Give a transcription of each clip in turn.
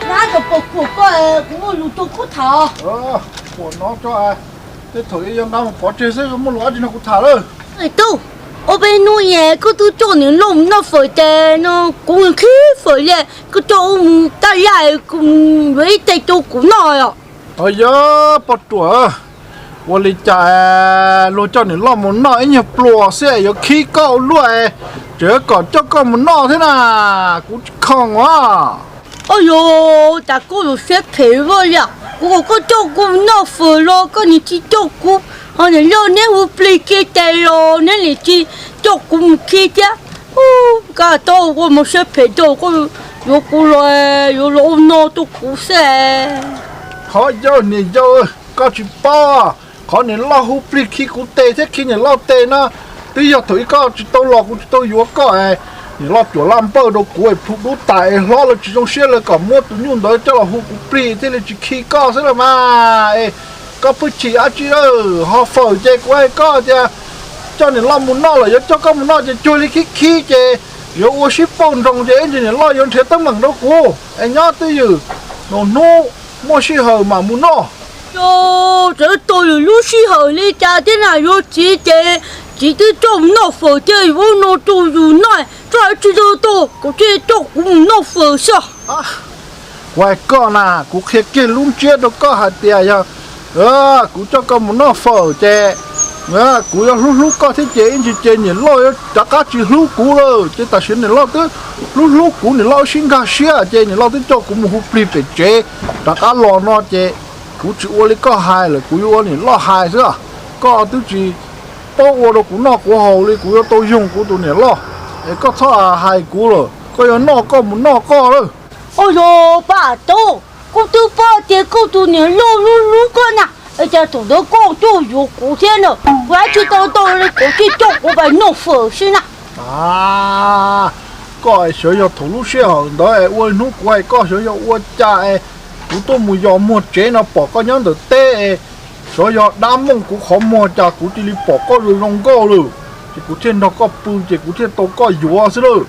Nab, cov pos khuam koj, kuv muaj lus rau koj tham. Khuam no tso, tej thaum ub yog nqa mus pov tseg xwb, muaj lus dab tsi no kuv tham lawm. Tub, ua peb hnub es koj twb coj niam loj mus noj fawm ces no kuv khib fawm li, koj coj wb mus taj laj, kuv yuav ib teg rau kuv noj os. Yog poj ruam, ua li cas luag coj niam loj mus noj ib nyuag pluas xwb yuav khib koj ua luaj, tseem kom coj koj mus noj thiab na, kuv tsis khoom os. Oj yog, cas koj yuav siab phem vaj li, kuv kom koj coj kuv mus noj fawm los koj niam tsis coj kuv, ho niam loj neb hu plig kiag ces los neb niam tsis coj kuv mus kiag thiab. Koj tau ua mos siab phem rau koj, yuav kuv los, yuav los ua no rau kuv xwb. Qhov yog niam yau, koj tsis paub, qhov niam loj hu plig khi kuv tes thiab khi niam loj tes no, twb yog thaum ub koj tsis tau los kuv tsis tau yuav koj, niam loj cuam laj npawj rau kuv es plhu dub tas es hlob lawv tsis zoo siab lawv kom muab tus nyuj ntawd coj los hu kuv plig thiaj li tsis khi koj xwb los mas. Es koj pheej chim dab tsi lawm, ho fawm ces kuv hais koj tias coj niam loj mus noj lawm yuav coj koj mus noj ces cuag li khib khib ces yuav ua sib pauj nroos ces ib ntsis niam loj yuav nrhiav teeb meem rau kuv es nyob twj ywm, nus hnub muaj sij hawm mam mus noj. Txawm tau lwm lub sij hawm li cas thiab na, yuav txiv ces txiv twb coj mus noj fawm thiab yuav no rau yus noj, txhob hais tsis tau tau, kuv thiaj coj kuv mus noj fawm xwb. Kuv hais koj na, kuv qhia kiag lub ntsiab rau koj hais tias yog kuv coj koj mus noj fawm ces kuv yuav hlub hlub koj thiab ces ib ntsis ces niam loj yuav rov qab tsis hlub kuv lawm. Ces tam sim niam loj twb hlub hlub kuv, niam loj wb sib nkag siab ces niam loj twb coj kuv mus hu plig pem tsev rov qab los no ces kuv tsis ua li koj hais lawm, kuv yuav ua niam loj hais xwb. Koj twb tsis paub ua rau kuv noj kuv haus li, kuv yuav tau yoog kuv tus niam loj es koj txhob hais kuv lawm, koj yuav noj koj mus noj koj lawm. Oj yog pab tub, kuv twb paub tias koj tus niam loj hlub hlub koj na, es cas thaum ntawd koj tuaj yuav kuv thiab na, kuv hais tsis tau tau li kuv thiaj coj kuv pais noj fawm xwb na. Koj xyov yog thaum lub sij hawm ntawd es ua hnub kuv hais koj xyov yog ua cas es kuv tuaj mus yos muag tsev no pom koj nyob ntawm teb es xyov yog dab muaj kuv qhov muag cas kuv cia li pom koj zoo zoo nkauj lawm, ces kuv thiaj nrog koj pw ces kuv thiaj tau koj yuav xwb lawm.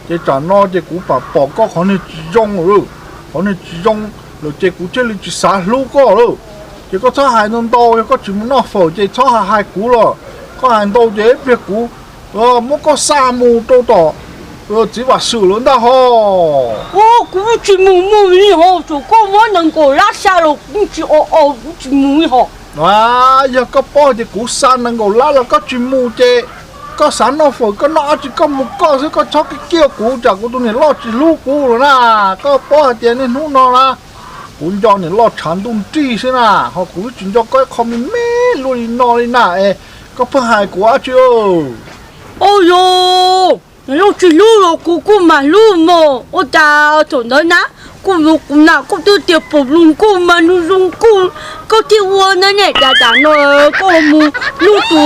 Ces tsam no ces kuv pam pom koj qhov niag tsis zoo lawm, qhov niag tsis zoo lawm ces kuv thiaj li tsis xav hlub koj lawm. Ces koj txhob hais ntau ntau, yog koj tsis mus noj fawm ces txhob hais hais kuv los, koj hais ntau ces ib pliag kuv muab koj xa mus rau tom txiv Vam Xwm lawv ntag ho. Kuv tsis mus mus li ho, tsuas koj muab nees nkaum lab xa los kuv tsis o o, kuv tsis mus li ho. Yog koj paub hais tias kuv xa nees nkaum lab los koj tsis mus ces koj xav noj fawm koj noj dab tsi koj mus koj xwb, koj txhob kiaj kuv, tsam kuv tus niam loj tsis hlub kuv lawm na. Koj paub hais tias niaj hnub no na kuv nco niam loj tshav ntuj nrig xwb na, ho kuv tsis nco koj ib qho me me luaj li no li na es koj pheej hais kuv dab tsi. Oj yog, niam loj tsis hlub los kuv kuj mam hlub mog, ua cas thaum ntawd na kuj yuav kuv na, koj twb tias pom zoo nkauj mas nws zoo nkauj koj thiaj ua na ne, cas tam no koj mus hlub tus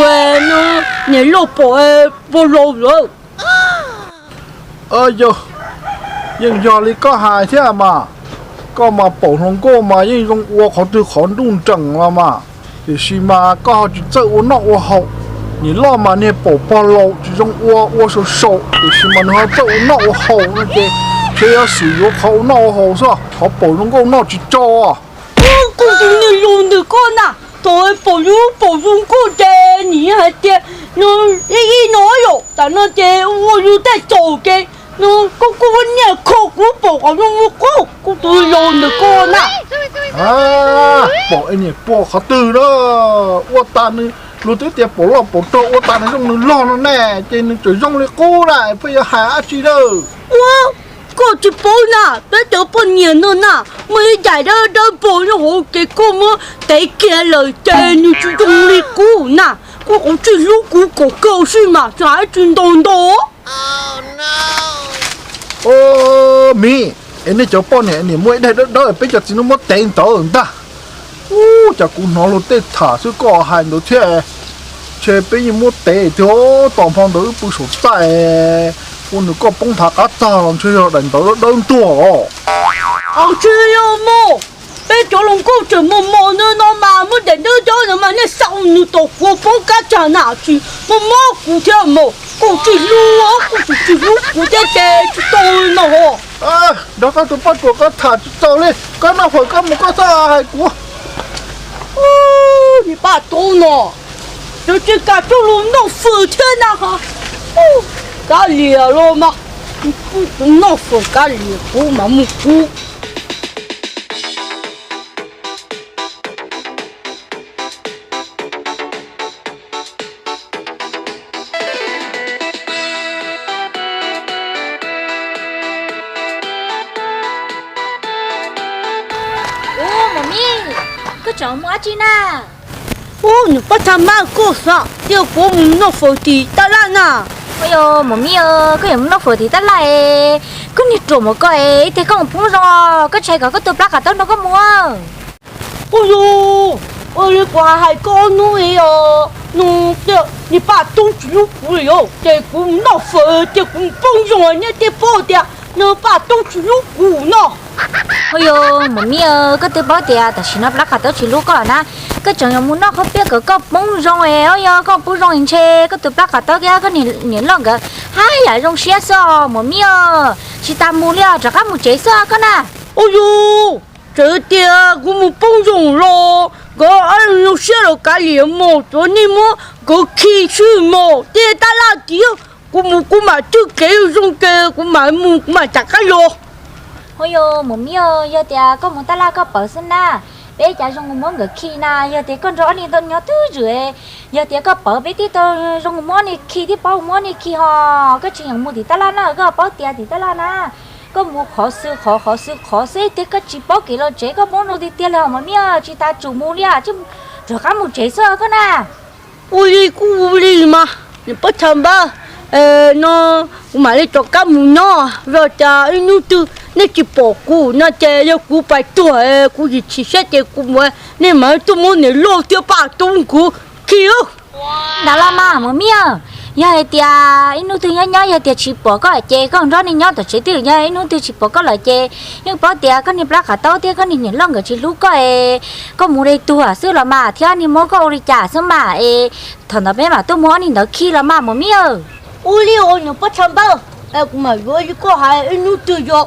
niam loj pom pog laus lawm. Yog, yeej yog li koj hais thiab mas, koj mas pom hluas nkauj mas yeej zoo ua qhov twg qhov nruj nreem los mas, tiam sis mas koj ho tsis txawj ua noj ua haus. Niam loj mas niag pom pog laus tsis zoo ua, ua sau sau, tiam sis mas nws ho txawj ua noj ua haus no ces ntshe yuav xwm yuav qhov ua noj ua haus xwb, qhov pom zoo nkauj noj tsis tso. Kuv tus niag laus ntawm koj na, thaum pom yus pom zoo nkauj ces nim hais tias no ib ib no yom, tam no ces ua yus tej txaus ces no koj kuj ua niag kho kuv pom qhov zoo ua qub, kuv tus laus ntawm koj na. Pom niam pog qhov twg na, ua tas nws, luag twb tias pom loj pom rog ua tas nws zoo nws log no ne, ces nws tseem zoo li qub na, pheej yuav hais dab tsi na. Ua, koj tsis paub na, peb cov poj niam no na, muaj ib yam dawb dawb paug nyob hauv ces koj muab tev kiag lawm ces nws tsis zoo li qub na. Koj kuv tsis hlub kuv kom kawg xwb mas tsis hais tsis ntau ntau. Miv, es nej cov poj niam niam muaj ib daim dawb dawb peb cov txiv neej muab tev ntawd ntag. Ub, cas kuv hnov luag tej tham xwb koj hais ntawd thiab. Ntshe peb yeej muab tev thiab, tos hmo ntawd wb pw saum txaj, ua nws koj poob nthav qab tag los ntshe yog daim ntawd dawb ntuag os. Tsis yog mog, peb cov hluas nkauj tseem mos mos no mas muab daim dawb dawb no mas nej xa nws tom kuv poob qab tag na, tsis mob mob kuv thiab mog. Kuv tsis hlub, kuv tsis hlub kuv thiab ces tsis tau li no ho. Nrog koj tus poj ruam koj tham tsis txaus li, koj noj fawm koj mus koj txhob hais kuv. Niag paj tub no, tseem tsis kam coj lus noj fawm thiab na ho. Kav liam los mas, noj fawm kav liam kuv mam mus kuv. Ub, Maum Mib, koj tseem mus dab tsi na? Ub, niam pab tha mab, koj xav tias kuv mus noj fawm tim tab laj na? Ua yog Maum Mib, koj yuav mus noj fawm tim tab laj es koj niag ruam mus koj es ib teg koj mus poob zoo, koj tsis hais kom koj tus plab qav taub nrog koj mus. Ua yog, ua li kuv hais koj ob hnub os, nws tias niag paj tub tsis hlub kuv li os, ces kuv mus noj fawm ces kuv mus poob zoo, nej twb paub tias niag paj tub tsis hlub kuv no. Ua yog Maum Mib, koj twb paub tias tam sim no plab qav taub tsis hlub koj na, koj tseem yuav mus noj qhob piaj kom koj poob zoo es, ua yog koj poob zoo es ntshe koj tus plab qav taub thiab koj niam loj nkawd haj yam zoo siab xwb os Maum Mib. Tsis tas mus li os, rov qab mus tsev xwb koj na. Ua yog, txawm tias kuv mus poob zoo los nkawd ob leeg zoo siab los kav liam mas, tsuav nej muab nkawd khi xwb mas, tej tab laj tias kuv mus kuv mam cwj kev zoo ces kuv mam mus kuv mam rov qab los. Ua yog Maum Mib, yog tias koj mus tab laj koj pawv xwb na, peb cas zoo muab nkawd khi na, yog tias koj nrog ob niag tau nyob twj ywm, yog tias koj pawv peb twb tau zoo muab niag khi thiab paub muab niag khi ho, koj tsis yeem mus tim tab laj na, koj paub tias tim tab laj na koj mus qhov xwb qhov, qhov xwb qhov xwb, tej koj tsis paub kev los tsev, koj poob zoo tiag tiag li os Maum Mib, tsis tas tsum mus li, rov qab mus tsev xwb koj na. Ua li kuj ua li mas, niam pab tha npab, no kuv mam li rov qab mus nyob, vim tias ib hnub twg nej tsis pom kuv no ces yog kuv pais tuag, kuv yim chim siab ces kuv mus, nej mam tuaj muab niam loj thiab paj tub nkawd khi. Ntawd los mas Maum Mib, yog hais tias ib hnub twg nyob nyob yog tias tsis pom koj ces koj nrog nej nyob tom tsev twj ywm, yog ib hnub twg tsis pom koj lawm ces yeej paub tias koj niag plab qav taub thiab koj niag niam loj nkawd tsis hlub koj es koj mus li tuag xwb los mas, thiab niag muab koj ua li cas xwb mas es thaum ntawd peb mam tuaj muab ob niag ntawd khi los mas Maum Mib. Ua li os niam pab tha npab, kuv mam yuav li koj hais, ib hnub twg yog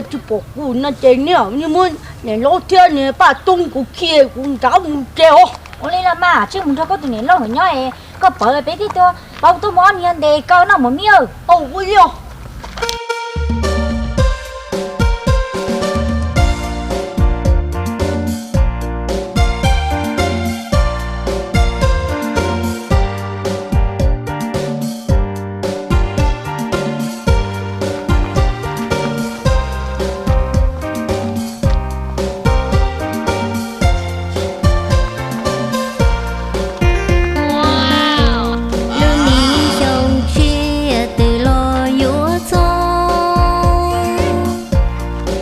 tsis pom kuv no ces nej muab niam loj thiab niam paj tub nkawd khi, kuv rov mus tsev os. Ua li los mas, tsij mus nrog koj tus niam loj nkawd nyob es koj pawv peb thiaj tuaj, pab tuaj muab ob niag ntes koj noj Maum Mib. Ua li os. Lub me xyoo tshiab twb los yuav txog,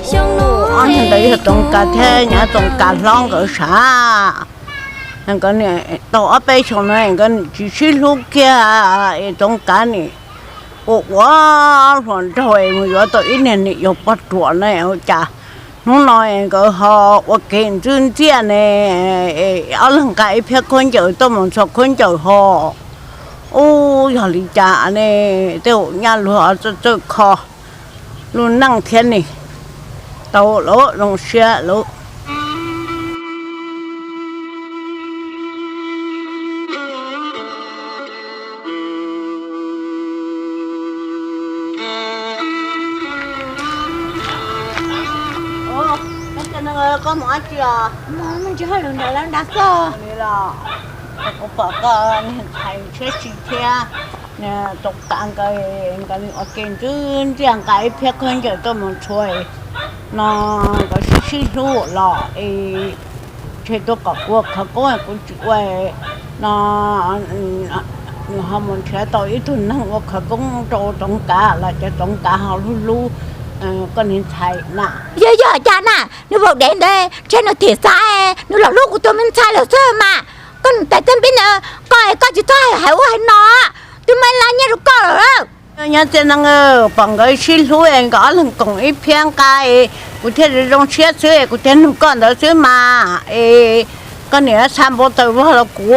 xyoo no ntawd yog Txoov Kav thiab nyab Txoov Kav hlob nkawd sav. Nkawd tau ob peb xyoos no nkawd tsis sib hlub kiag es Txoov Kav nim ua ua hluas nraug mus yuav tau ib niag niam yau poj ruam na, ua cas hnub no nkawd ho ua kev ntxwb ntxiaj ne, ob leeg nqa ib phiab khaub ncaws tuaj mus txhua khaub ncaws ho. Ub, yog li cas ne, tej zaum nyaj luag txawj txawj kho lub neej thiab ne. Tau lawm, zoo siab lawm. Koj mus dab tsi os? Mus tsis hauj lwm nram lawv nrad xwb. Kuv pom koj niag ntxhais tshiab si thiab, Txoov Kav nkawd, nkawd ua ke ntxwb ntxiaj nqa ib phiab khaub ncaws tuaj mus txhua no, nkawd sib sib hlub los es ntshe tuaj kom kuv ua khawv koob kuv tsis ua no, nws ho mus nrhiav tau ib tug neeg ua khawv koob rau Txoov Kav los ces Txoov Kav ho hlub hlub koj niag ntxhais na. Yog yog cas na, nws vaum dev ntawd ntshe nws thiaj xav nws los hlub kuv tus me ntxhais lawm xwb mas. Koj niam tais txaj npib ntawd, koj es koj tsis txhob hais ua hais no, twb muaj ib lab nyiaj rau koj lawm. Nyob txiaj neej, pom nkawd sib hlub es nkawd ob leeg koom ib phiab nqa, kuv thiaj zoo siab xwb, kuv thiaj nug koj ntawd xwb mas. Es koj niam xa npau taws vog los kuv,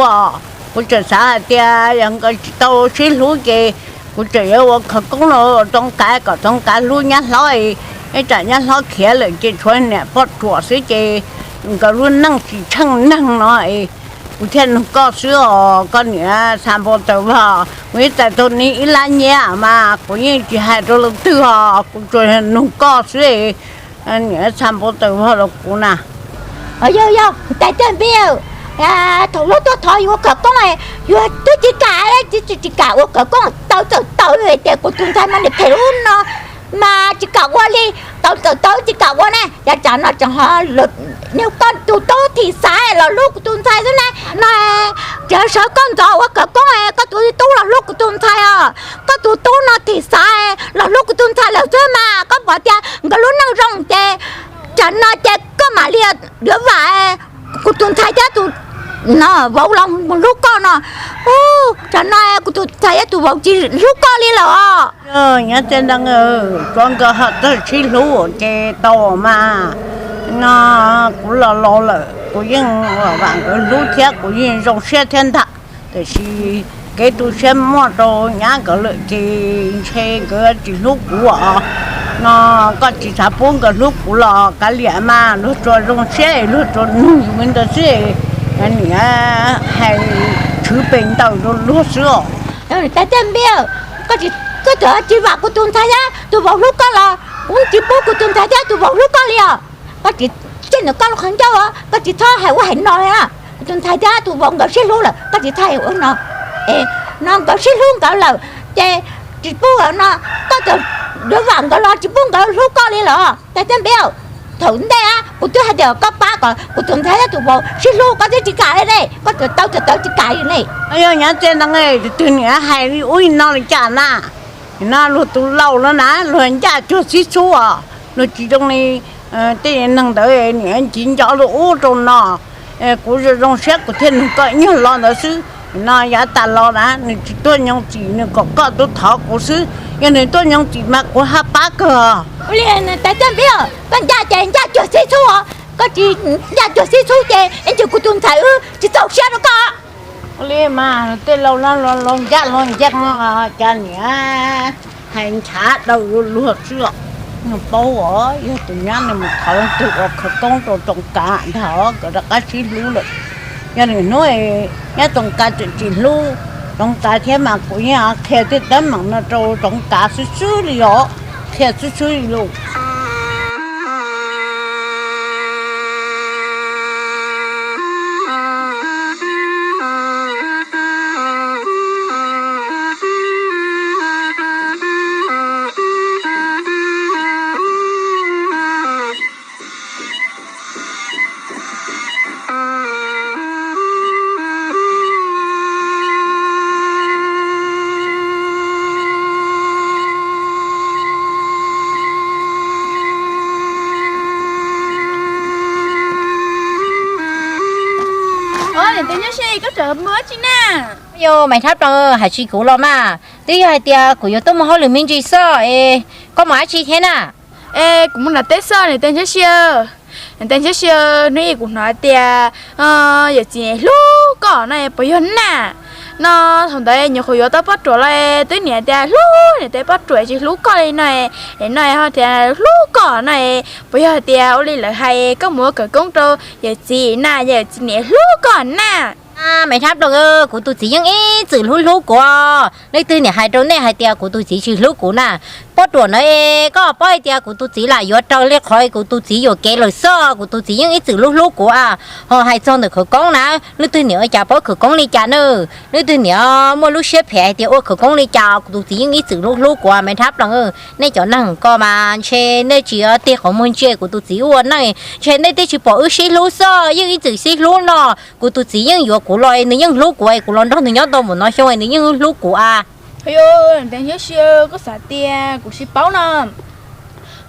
kuv tseem xav hais tias yog nkawd tsis tau sib hlub ces Kuv tseem yuav ua khawv koob no rau Txoov Kav kom Txoov Kav hlub nyab hlob, ib tsam nyab hlob khiav lawm ces tshuav niam poj ruam xwb ces nkawd lub neej tsis tsheej neeg no. Kuv thiaj nug koj xwb os, koj niam Xav Npau Taws Vog, kuv yeej txais tau nws ib lab nyiaj mas kuv yeej tsis hais rau leej twg os, kuv tsuas nug koj xwb. Niam Xav Npau Taws Vog los kuv na. Yog yog, tais Txawj Npib, thaum lub tuaj thov yus ua khawv koob, yus twb tsis kam, tsis tsis kam ua khawv koob, tau txawm tau tias kuv tus ntxhais mas niam phem lub no mas tsis kam ua li, tau txawm tau tsis kam ua ne. Yav tsam no tseem ho nws koj tus tub Thim Xaiv los hlub kuv tus ntxhais xwb ne. No tseem sawv koj ntxov ua khawv koob, koj tus tub los hlub kuv tus ntxhais os. Koj tus tub no Thim Xaiv los hlub kuv tus ntxhais lawm xwb mas koj pom tias nkawd lub neej zoo ces tsam no ces koj mam li yuav vam kuv tus ntxhais thiab tus vauv los mus hlub koj no. Tsam no kuv tus ntxhais thiab tus vauv tsis hlub koj li lawm os. Nyob txij ntawd, tsuav nkawd ho txawj sib hlub ces tau mas. No kuv los laus lawm kuv yeej vam nkawd hlub thiab kuv yeej zoo siab thiab ntag. Tiam sis kev tu siab muaj rau nyab nkawd lawm ces ntshe nkawd tsis hlub kuv os. No koj tsis xav pub nkawd hlub kuv los kav liam mas, luag tsuas zoo siab luag tsuas nug li ntawd xwb. Niam hais tshwv pes ntawm rau luag xwb os. Tais Txawj Npib, koj txawm tsis vam kuv tus ntxhais thiab tus vauv hlub koj los kuv tsis pub kuv tus ntxhais thiab tus vauv hlub koj li os. Koj tsis, tsis nws koj lub qhov ncauj os, koj tsis txhob hais ua hais no. Kuv tus ntxhais thiab tus vauv nkawd sib hlub lawm, koj tsis txhob hais ua no. Es no nkawd sib hlub nkawd lawm ces tsis pub no, koj txawm yuav vam nkawd los tsis pub nkawd hlub koj li los. Tais Txawj Npib, thaum ntej kuv twb hais tias koj pab kom kuv tus ntxhais thiab tus vauv sib hlub koj twb tsis kam li ne, koj txawm tau txawm tau tsis kam li ne. Yog nyob txij ntawd tus twg niam hais li ub li no li cas na? No luag tus laus no na luag ncaj cuag xib xub os, luag tsis zoo li tej neeg ntawd niam nciv nco luag ub rau no. Kuv zoo zoo siab kuv thiaj nug koj ib nyuag lo ntawd xwb. No yav tas los na nws tsis tuaj nyob txim, nws kom koj tuaj thov kuv xwb. Yog nws tuaj nyob txim mas kuv haj pab kawg. Ua li, tais Txawj Npib, koj ncaj ces ncaj cuag xib xub os, koj tsis ncaj cuag xib xub ces ib ntsis kuv tus ntxhais wb tsis txaus siab rau koj. Ua li mas tej laus los los ncaj los ncees no cas niam hais ntshav daws luag xwb os. Nws paub os, yog tus nyab nws mus thov leej twg ua khawv koob rau Txoov Kav ntag os, nkawd rov qab sib hlub lawm. Yog lwm hnub nyab Txoov Kav tseem tsis hlub Txoov Kav thiab mas kuv yeej qhia tej teeb meem no rau Txoov Kav xwb xwb li os, qhia xwb xwb li lauj. Niam tais Nyob Siab, koj tseem mus ua dab tsi na? Yog Maiv Thab Plaws, hais tsis kuv los mas, twb yog hais tias kuv yuav tuaj mus hauj lwm me ntsis xwb es koj mus dab tsi thiab na? Es kuv mus nram teb xwb niam tais Nyob Siab. Niam tais Nyob Siab, hnub ib kuv hnov tias yawm txiv niam hlub koj no puas yog na? No thaum ntawd nyuam qhuav yuav tau poj ruam los twb niam tias hlub, niam tias poj ruam tsis hlub koj li no, es no ho tias hlub koj no, puas yog tias ua li lawv hais koj mus ua khawv koob rau yawm txiv na, yawm txiv niam hlub koj na? Maiv Thab Plaws, kuv tus txiv yeej ib txwm hlub hlub kuv. Leej twg niam hais rau nej hais tias kuv tus txiv tsis hlub kuv na? Poj ruam na, koj paub hais tias kuv tus txiv lam yuav raws li qhov kuv tus txiv yuam kev lawm xwb, kuv tus txiv yeej ib txwm hlub hlub kuv. Ho hais txog ntawm khawv koob na, leej twg niam ua cas paub khawv koob li cas na? Leej twg niam muaj lub siab phem hais tias ua khawv koob li cas, kuv tus txiv yeej ib txwm hlub hlub kuv Maiv Thab Plaws. Nej cov neeg ko mas ntshe nej tsis tig qhov muag ntsia kuv tus txiv ua neej, ntshe nej twb tsis pom wb sib hlub xwb, yeej ib txwm sib hlub no. Kuv tus txiv yeej yuav kuv los nws yeej hlub kuv, kuv los nrog nws nyob tau mus no xyoo nws yeej hlub kuv a. Yog niam tais Nyob Siab, koj xav tias kuv tsis paub no?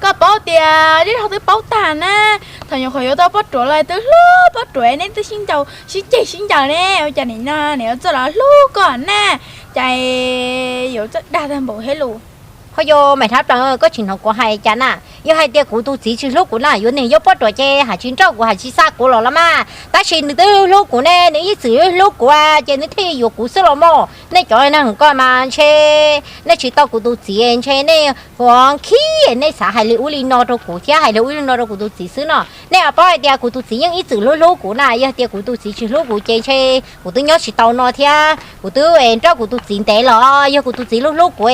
Koj paub tias zej zog twb paub tag na. Thaum nyuam qhuav yuav tau poj ruam los twb hlub poj ruam, neb twb sib ncaus sib ceg sib ncaws ne, ua cas nim no niam yuav txawj los hlub koj na? Cas yuav txawj dag tag npaum thiab lus. Ho yog Maiv Thab Plaws, koj tsis hnov kuv hais cas na? Yog hais tias kuv tus txiv tsis hlub kuv na, yuav niag yuav poj ruam ces haj tsis nrauj kuv haj tsis xa kuv los los mas, tab sis nws twb hlub kuv ne, nws ib txwm hlub kuv ces nws thiaj yuav kuv xwb los mas. Nej cov neeg koj mas ntshe nej tsis tau kuv tus txiv ntshe nej ua khib, nej xav hais li ub li no rau kuv thiab hais li ub li no rau kuv tus txiv xwb no. Nej paub hais tias kuv tus txiv yeej ib txwm hlub hlub kuv na, yog tias kuv tus txiv tsis hlub kuv ces ntshe kuv twb nyob tsis tau no thiab kuv twb nrauj kuv tus txiv ntev los. Yog kuv tus txiv hlub hlub kuv,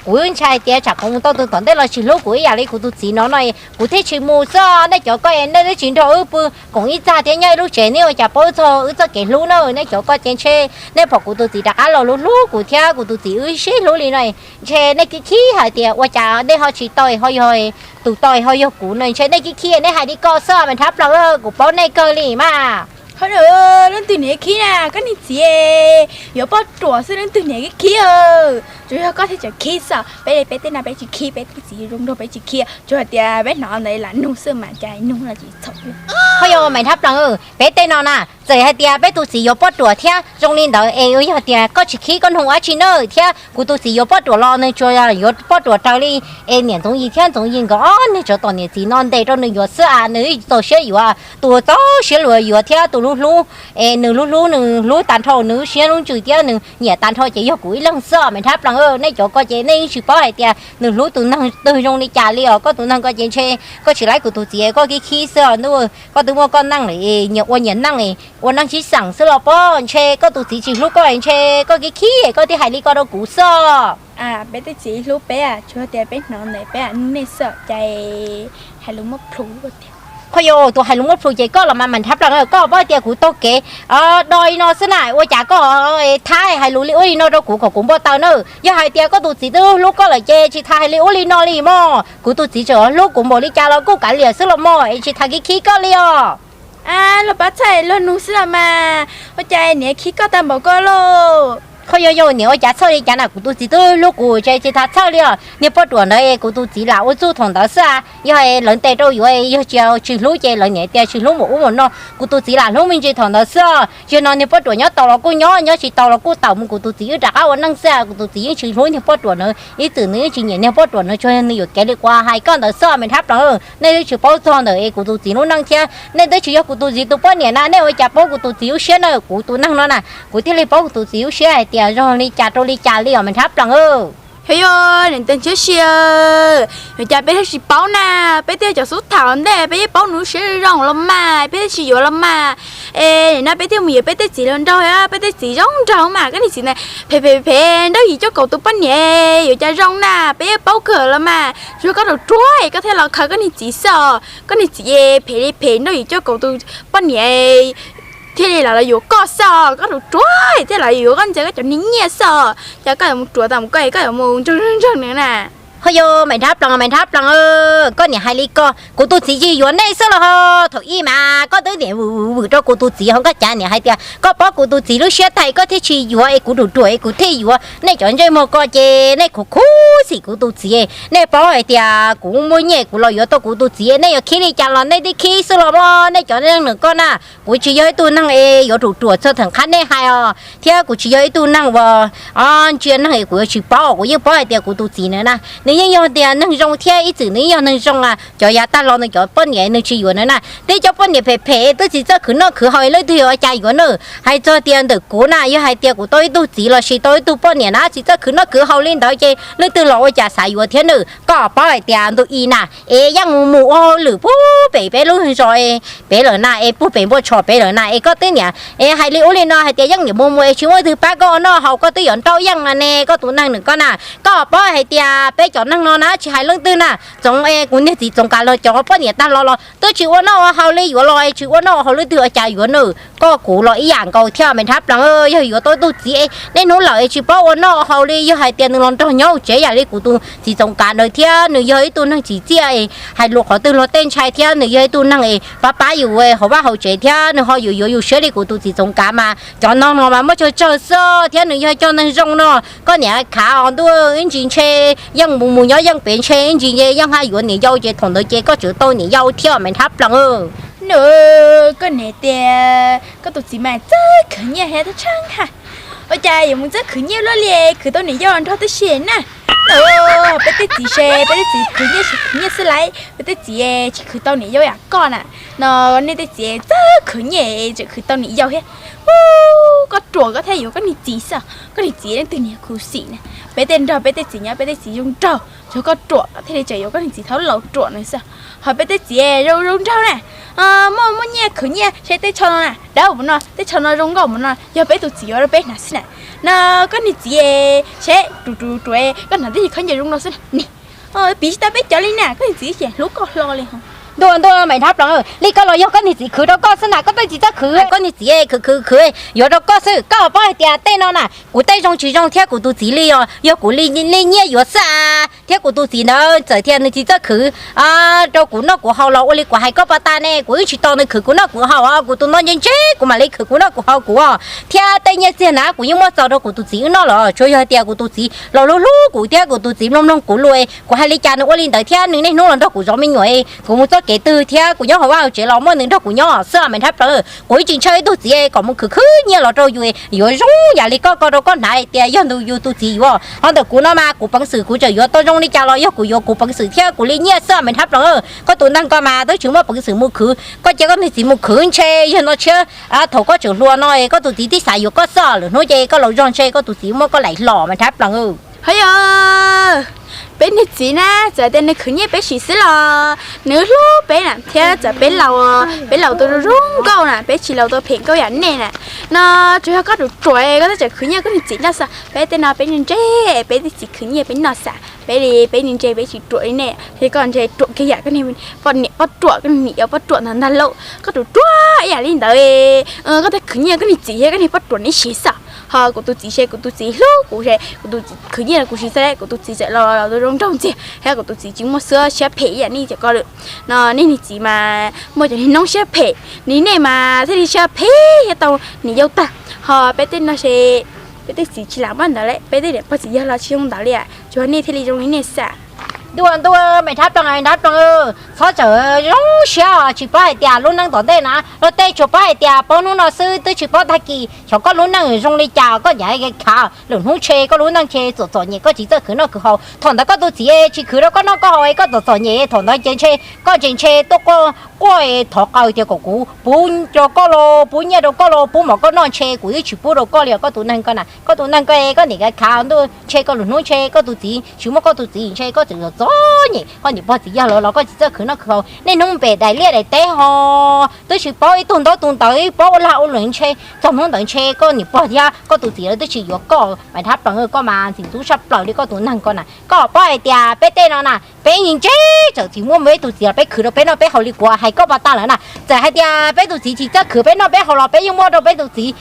kuv ntshai tias tsam kuv mus tau tus tom ntej los tsis hlub kuv ib yam li kuv tus txiv no no, kuv thiaj tsis mus xwb. Nej cov koj nej twb tsis nrog wb pw koom ib txaj thiab nyob ib lub tsev, nej ua cas paub txog wb txoj kev hlub na. Nej cov koj ces ntshe nej pom kuv tus txiv rov qab los hlub hlub kuv thiab kuv tus txiv wb sib hlub li no, ntshe nej khib khib hais tias ua cas nej ho tsis tau, ho yog tus tau ho yog kuv no, ntshe nej khib khib nej hais li koj xwb mas nrhab plaws, kuv paub nej kawg li mas. Ho, leej twg niam khib na, koj niag txiv yuav poj ruam xwb leej twg niam khib. Tsuas yog koj thiaj tseem khib xwb, peb li peb tej no peb tsis khib, peb tej txiv zoo nraug peb tsis khib, tsuas hais tias peb hnov ntawd lam nug xwb mas cas nug los tsis txhaum. Ho yog mas nrhab plaws, peb tej no na, txawm hais tias peb tus txiv yuav poj ruam thiab zoo li ntawd es yog tias koj tsis khib koj nug ua tsi na, thiab kuv tus txiv yuav poj ruam los nws tsuas yuav poj ruam raws li es niam Ntxoov Yis thiab Ntxoov Yis nkawd ob niag tsov tom niam txiv no ntes rau nws yuav xwb as, nws tsis txaus siab yuav. Tus txaus siab luag yuav thiab tus hlub hlub, es nws hlub hlub, nws hlub tag nrho nws lub siab lub ntsws thiab nws nyiam tag nrho ces yog kuv ib leeg xwb mas nrhab plaws. Nej cov koj ces nej yeej tsis paub hais tias nws hlub tus neeg twg zoo li cas li os. Koj tus neeg koj ces ntshe koj tsis laib kuv tus txiv, koj khib khib xwb os. Ntuj, koj twb muaj koj neej lawm, nyias ua nyias neej, ua neej sib xeem xwb los pob, ntshe koj tus txiv tsis hlub koj, ntshe koj khib khib koj thiaj hais li ko rau kuv xwb. Peb tej txiv hlub peb, tsuas tias peb hnov ntawd peb nug nej xwb cas hais lus muab plhus tiag. Qhov yog tus hais lus muab plhus ces koj los mas mas nrhab plaws, koj paub tias kuv taug kev do li no xwb na, ua cas koj thab hais lus li ub li no rau kuv kom kuv npau taws na. Yog hais tias koj tus txiv twb hlub koj lawm ces tsis tas hais li ub li no li mog. Kuv tus txiv tseem hlub kuv npaum li cas los kuj kav liam xwb los mog, es tsis tas khib khib koj li os. Luag pab txhawj luag nug xwb los mas, ua cas niam khib koj tag npaum ko lauj? Qhov yog yog niam ua cas txhawj li cas na, kuv tus txiv twb hlub kuv ces tsis tas txhawj li os. Niag poj ruam ntawd kuv tus txiv lam ua txuj thaum ntawd xwb, yog lawv ntes rau yuav yog tsis hlub ces lawv niam tias tsis hlub npaum ub npaum no, kuv tus txiv lam hlub me ntsis thaum ntawd xwb. Yog no niag poj ruam nyob tau los kuj nyob, nyob tsis tau los kuj tawm mus, kuv tus txiv wb rov qab ua neej xwb. Kuv tus txiv yeej tsis hlub niag poj ruam ntawd, ib txwm nws yeej tsis nyiam niag poj ruam ntawd, tsuas yog nws yuam kev li kuv hais koj ntawd xwb mas nrhab plaws. Nej twb tsis paub txog ntawm es kuv tus txiv lub neej thiab nej twb tsis yog kuv tus txiv tus poj niam na, nej ua cas paub kuv tus txiv lub siab na? Kuv tus neeg no na, kuv thiaj li paub kuv tus txiv lub siab hais tias zoo li cas rau li cas li os mas nrhab plaws. Yog yog niam tais ntshiab si, yuav cas peb thiaj tsis paub na? Peb thiaj cov xub thaum ntej peb yeej paub nws lub siab zoo los mas peb thiaj tsis yuav los mas. Es nim no peb thiaj mus yuav peb tej txiv los nraug, peb tej txiv zoo nraug mas koj niag txiv na, phem phem phem nrauj yim cuaj kaum tus poj niam, yuav cas zoo na? Peb yeej paub kawg los mas, tsuas koj ruam ruam es koj thiaj los khaws koj niag txiv xwb os. Koj niag txiv phem li phem nrauj yim cuaj kaum tus poj niam thiaj li los yuav koj xwb os. Koj ruam ruam thiaj los yuav koj ntxias koj cov niag nyiaj xwb os. Cas koj yuav mus ruam tau mus koj es koj yuav mus nrog nrog nws na? Ho yog mas nrhab plaws mas nrhab plaws, koj niam hais li ko, kuv tus txiv tsis yuav nej xwb los ho. Thaum ub mas koj twb niam vwm vwm rau kuv tus txiv ho, koj cas niam hais tias koj paub kuv tus txiv lub siab tag koj thiaj tsis yuav es kuv ruam ruam es kuv thiaj yuav. Nej cov ntsej muag ko ces nej khuv khuv xim kuv tus txiv. Nej paub hais tias kuv muaj nyiaj kuv los yuav tau kuv tus txiv, nej yuav khib li cas los nej twb khib xwb los mas. Nej cov neeg nws koj na, kuv tsis yog ib tug neeg es yuav ruam ruam txog theem qhab nej hais os, thiab kuv tsis yog ib tug neeg uas ntsia neeg es kuv yuav tsis paub. Kuv yeej paub hais tias kuv tus txiv na na, nws yeej yog tias neeg zoo thiab ib txwm nws yeej yog neeg zoo. Cov yav tag los nws cov poj niam nws tsis yuav na na, twb cov poj niam phem phem twb tsis txawj khwv noj khwv haus, leej twg yuav ua cas yuav na? Hais txog tias ntawm kuv na, yog hais tias kuv tau ib tug txiv los sis tau ib tug poj niam na tsis txawj khwv noj khwv haus li ntawd ces leej twg los ua cas xav yuav thiab na? Koj paub hais tias ntu ib na, es yeej mus mus ua hauj lwm puag pem peb lub zos pem lawm na, es puag pem npua tsho pem lawm na, es koj twb niam es hais li ub li no hais tias yeej niam mus mus es tsis muaj leej twg pab koj ua noj haus, koj twb yuav nrauj yeej na ne, koj tus neeg nws koj na. Koj paub hais tias peb cov neeg no na tsis hais leej twg na, Txoov es kuv niag txiv Txoov Kav los cov poj niam tag los los twb tsis ua noj ua haus li, yuav los es tsis ua noj ua haus leej twg ua cas yuav na? Koj kuv los ib yam nkaus thiab mas nrhab plaws, yog yuav tau ib tug txiv es niaj hnub lawm es tsis paub ua noj ua haus li, yog hais tias nws los nrog nyob hauv tsev yam li kuv tus txiv Txoov Kav ntawd thiab nws yog ib tug neeg tsim txiaj es hais lus qhov twg luag tej ntshai thiab nws yog ib tug neeg es pab pab yus hauv vaj hauv tsev thiab nws ho yuav yuav yus siab li kuv tus txiv Txoov Kav mas cov no no mas muaj tsawg tsawg xwb thiab nws yog cov neeg zoo no. Koj niam khav os ntuj, ib ntsis ntshe yeej mus mus nyob yeej pem ntshe ib ntsis yeej haj yuav niam yau ces thaum ntawd ces koj tseem tau niam yau thiab mas nrhab plaws. Nws, koj niam tias koj tus txiv mas txawj khwv nyiaj thiab txawj tshaj ha. Ua cas yuav mus txawj khwv nyiaj luaj li, khwv tau niam yau los nrog tib si na? Peb tej txiv se peb tej txiv khwv nyiaj, khwv nyiaj xwb lauj, peb tej txiv tsis khwv tau niam yau yam koj na. No nej tej txiv txawj khwv nyiaj tseem khwv tau niam yau thiab. Koj ruam koj thiaj yuav koj niag txiv xwb, koj niag txiv leej twg niag khuv xim na. Peb tej nrog peb tej txiv nyob peb tej txiv zoo nraug, tsuas koj ruam koj thiaj li tseem yuav koj niag txiv thaub laus ruam na xwb. Ho peb tej txiv zoo zoo nraug na, muaj muaj nyiaj khwv nyiaj seb teb chaws no na dawb mus no, teb chaws no zoo nkauj mus no yog peb tus txiv yuav rau peb hnav xwb na. No koj niag txiv seb ruam ruam ruam, koj hnav twb yog khaub ncaws zoo no xwb ne. Piv tsis tau peb cov li na, koj niag txiv ces hlub koj hlo li. Ntuj ntuj, Maiv Nrhav Ploov, li koj los yog koj niag txiv khwv rau koj xwb na, koj twb tsis txawj khwv. Koj niag txiv khwv khwv khwv yuav rau koj xwb. Koj paub hais tias tej no na kuv tej zoo tsis zoo thiab kuv tus txiv li os, yog kuv li nyiaj yuav xwb a. Thiab kuv tus txiv ntawd txawm tias nws tsis txawj khwv rau kuv noj kuv haus los ua li kuv hais koj pas tas ne, kuv yeej tsis tos nws khwv kuv noj kuv haus os, kuv tus no ntse ntse kuv mam li khwv kuv noj kuv haus kuv os. Thiab tej nyiaj txiag na kuv yeej muab txaus rau kuv tus txiv wb noj los tsuas yog hais tias kuv tus txiv los hlub hlub kuv thiab kuv tus txiv mloog mloog kuv lus, kuv hais li cas nws ua li ntawd thiab nws niaj hnub los nrog kuv zov me nyuam, kuv mus txoj kev twg thiab kuv nyob hauv vaj hauv tsev los muaj nws nrog kuv nyob xwb Maiv Nrhav Ploov. Kuv yeej tsis ntshaw ib tug txiv kom mus khwv khwv nyiaj los rau yus yuav zoo yam li koj ko rau koj hnav tias yog ntus yus tus txiv yuav. Ho ntawm kuv no mas kuv peev xwm kuv tseem yuav tau zoo li cas los yog kuv yuav kuv peev xwm thiab kuv li nyiaj xwb Maiv Nrhav Ploov. Koj tus neeg ko mas twb tsis muaj peev xwm mus khwv, koj cia koj niag txiv mus khwv ntshe yog no tshiab. Thaum koj tseem hluas no koj tus txiv tib xav yuav koj xwb, lwm hnub ces koj laus zog ntshe koj tus txiv muab koj laim hlo Maiv Nrhav Ploov. Ho yog peb niag txiv na, txawm tias nws khwv nyiaj peb siv xwb los nws hlub peb na thiab txawm peb laus, peb laus tau zoo nkauj na, peb tsis laus tau phem nkauj yam nej na. No tsuas yog koj ruam ruam koj thiaj tseem khwv nyiaj koj niag txiv noj xwb, peb tej no peb ntse ntse, peb tej txiv khwv nyiaj peb noj xwb, peb li peb ntse ntse peb tsis ruam li nej, thiab koj ntse ruam kiag yam koj niag poj niam poj ruam koj niam yau poj ruam ntag ntag lauj, koj ruam ruam ib yam li ntawd. Koj thiaj khwv nyiaj koj niag txiv thiab koj niag poj ruam neb siv xwb. Ho kuv tus txiv se kuv tus txiv hlub kuv se kuv tus txiv khwv nyiaj rau kuv siv xwb, kuv tus txiv txawm los los zoo nraug ntxiag thiab kuv tus txiv tsis muaj xwb siab phem ib yam nej cov ko lawm. No nej niag txiv mas muaj cov niag noob siab phem, nws nej mas thiaj li siab phem thiab tau niam yau tag. Ho peb tej no se peb tej txiv tsis lam pab ntawd lawm, peb tej niam pog txiv yawg los tsis zoo ntawd li, tsuas nej thiaj li zoo li nej xwb. Ntuj ntuj, Maiv Nrhav Ploov, Nrhav Ploov, txhob txawm zoo siab, tsis paub hais tias lub neej tom ntej na luag tej tsuas paub hais tias paub hnub no xwb twb tsis paub tag kis. Xyov koj lub neej zoo li cas, koj ncav khav lwm hnub ntshe koj lub neej ntshe txom txom nyem, koj tsis txawj khwv noj khwv haus. Thaum ntawd koj tus txiv tsis khwv rau koj noj koj haus es koj txom txom nyem, thaum ntawd ces ntshe koj tseem ntshe tuaj quaj quaj thov qawm tias kom kuv pub rau koj los pub nyiaj rau koj los pub mov koj noj, ntshe kuv twb tsis pub rau koj li os koj tus neeg ko na. Koj tus neeg ko, koj niam khav ntuj, ntshe koj lwm hnub ntshe koj tus txiv tsis muaj koj tus txiv ntshe koj tseem txom txom nyem, koj niam pog txiv yawg lawv los koj tsis txawj khwv noj khwv haus. Niaj hnub pem daim liaj daim teb ho twb tsis paub ib tug ntaub tus ntawv, paub ua lag ua luam ntshe txog hnub ntawd ntshe koj niam pog thiab koj tus txiv lawv twb tsis yuav koj. Maiv Nrhav Ploov, koj mas ntxim ntxub tshaj plaws li koj tus neeg ko na. Koj paub hais tias peb tej no na peb yeej ntse, txawm tsis muaj peb tus txiv los peb khwv rau peb noj peb haus li kuv hais koj pas tas lawm na. Txawm hais tias peb tus txiv tsis txawj khwv peb noj peb haus los peb yeej muab rau peb tus txiv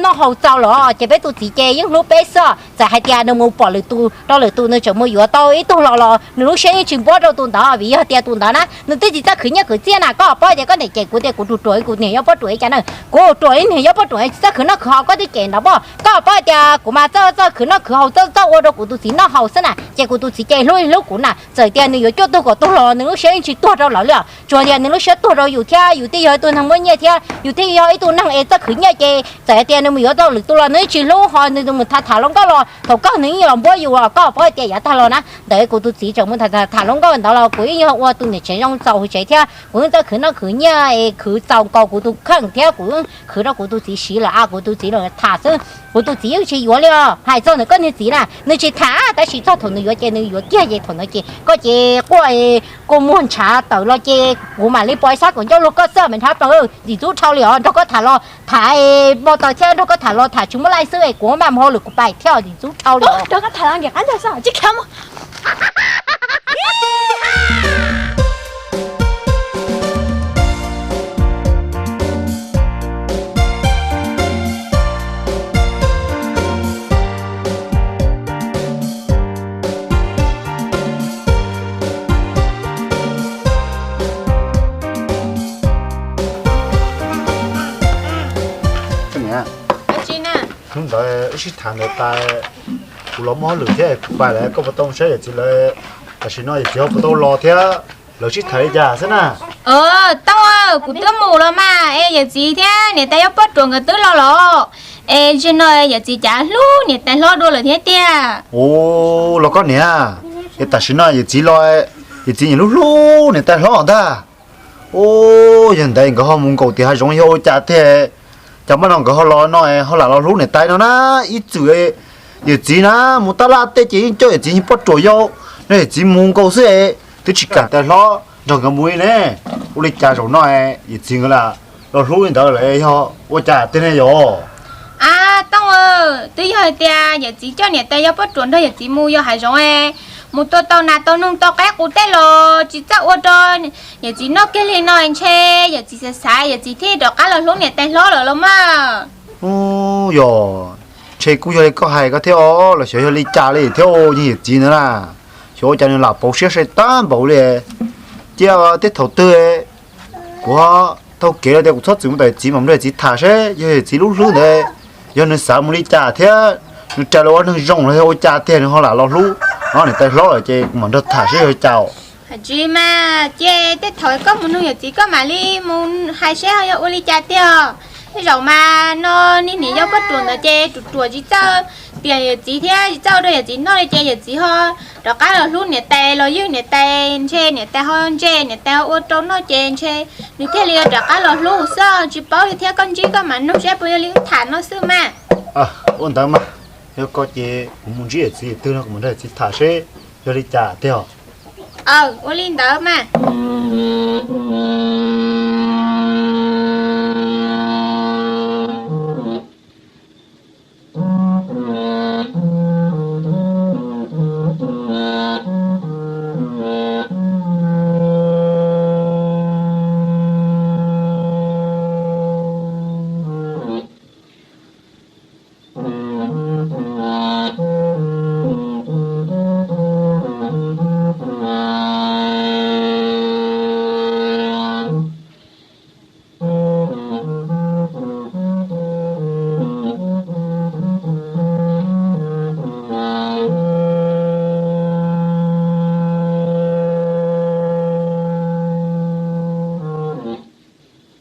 noj haus txaus los ces peb tus txiv ces yeej hlub peb xwb. Txawm hais tias nws mus pom lwm tus rau lwm tus nws tseem mus yuav tau ib tug los los nws lub siab yeej tsis npuab rau tus ntawd, vim yog tias tus ntawd na nws twb tsis txawj khwv nyiaj khwv txiaj na. Koj paub tias koj niam cem kuv tias kuv ruam ruam, kuv niag yau poj ruam li cas na, kuv ruam li niag yau poj ruam tsis txawj khwv noj khwv haus, koj twb cem ntawd pob. Koj paub tias kuv mas txawj txawj khwv noj khwv haus, txawj txawj ua rau kuv tus txiv noj haus xwb na, ces kuv tus txiv ces hlub hlub kuv na. Txawm tias nws yuav cuaj tug kaum tug los nws lub siab yeej tsis tuag rau lawv li os, tsuas tias nws lub siab tuag rau yus thiab yus thiaj yog ib tug neeg muaj nyiaj thiab yus thiaj yog ib tug neeg es txawj khwv nyiaj ces txawm hais tias nws mus yuav tau lwm tus los nws yeej tsis hlub, ho nws mus tham tham hluas nkauj los thaum kawg nws yeej los npuab yus. Koj paub hais tias yav tag los na ntawd kuv tus txiv tseem mus tham tham hluas nkauj ntawd los kuv yeej yog ua tus niam tsev zoo txaus hauv tsev thiab kuv yeej txawj khwv noj khwv nyiaj es khwv txaus nkaus kuv tus kheej thiab kuv yeej khwv rau kuv tus txiv siv lawm a, kuv tus txiv los tham xwb. Kuv tus txiv yeej tsis yuav li os. Hais txog ntawm koj niag txiv na nws tsis tham, tab sis txog thaum nws yuav ces nws yuav kiag ces thaum ntawd ces koj ces quaj kua muag ntshav tawm los ces kuv mam li pom ib sab kom ncauj luag koj xwb Maiv Nrhav Ploov. Ntxim ntxub dhau li os, nrog koj tham los tham npau taws thiab nrog koj tham los tham tsis muaj laij xwb es kuv maj mus hauj lwm kuv pais thiab, ntxim ntxub dhau li os. Hnub ntawd wb sib tham ntawd tas, kuv los muaj hauj lwm thiab kuv pais lawm, koj puas tau saib yawm txiv lawv? Tam sim no yawm txiv ho puas tau los thiab, lawv sib tham li cas xwb na? Tooj, kuv twb mus los mas es yawm txiv thiab niam tais yau poj ruam nkawd twb los los. Es zaum no yawm txiv cas hlub niam tais hlob dua lawm thiab tiag? Ua los koj niam, es tam sim no yawm txiv los, yawm txiv nyiam hlub hlub niam tais hlob ntag. Ua, yog ntawd nkawd ho mus nkaum tim hav zoov yog ua cas tiag, cas hnub no nkawd ho los no ho lam los hlub niam tais no na? Ib txwm yawm txiv na mus tab laj tej ces yeej coj yawm txiv niag poj ruam yau, no yawm txiv mus nkaus xwb es twb tsis kam tais hlob nrog nkawd mus li ne. Ua li cas zaum no yawm txiv nkawd lam los hlub li ntawd lawm, yog ua cas tiag ne yom? Ab Tooj, twb yog hais tias yawm txiv coj niam tais yau poj ruam nrog yawm txiv mus yos hav zoov es mus tua tau nas tau noog tau qaib qus tej los tsis txawj ua rau yawm txiv noj kiag li no ntshe yawm txiv xav xav yawm txiv thiaj rov qab los hlub niam tais hlob lawm los mas. Ub, yog, ntshe kuj yog li koj hais ko thiab os, los xyov yog li cas li thiab, yog yawm txiv ntawd na, xyov ua cas nws lam pauv siab sai tag npaum li. Cia tej thaum twg kuv taug kev los tias kuv txhob txwm mus tom yawm txiv mas nrog yawm txiv tham seb yog yawm txiv lub hlwb ntawd, yog nws xav mus li cas thiab nws rais los ua neeg zoo los yog ua cas tiag nws ho lam los hlub no niam tais hlob lawm ces kuv mam nrog tham seb yog li cas. Tsis mas cia tej thaum koj mus nug yawm txiv koj mam li mus hais seb ho yog ua li cas tiag. Tej zaum mas no niag niam yau poj ruam ntawd ces ruam ruam tsis txawj tias yawm txiv thiab tsis txawj ua rau yawm txiv noj li ces yawm txiv ho rov qab los hlub niam tais los ywg niam tais, ntshe niam tais ho ntse niam tais ho ua rau noj ces ntshe nws thiaj li rov qab los hlub xwb, tsis paub li thiab. Koj ntsib koj mam nug seb puas yog li wb tham no xwb mas. Ua ntawd mas, yog koj ces kuv mus ntsib yawm txiv twg no kuv mam nrog yawm txiv tham seb yog li cas tiag. Aw, ua li ntawd mas.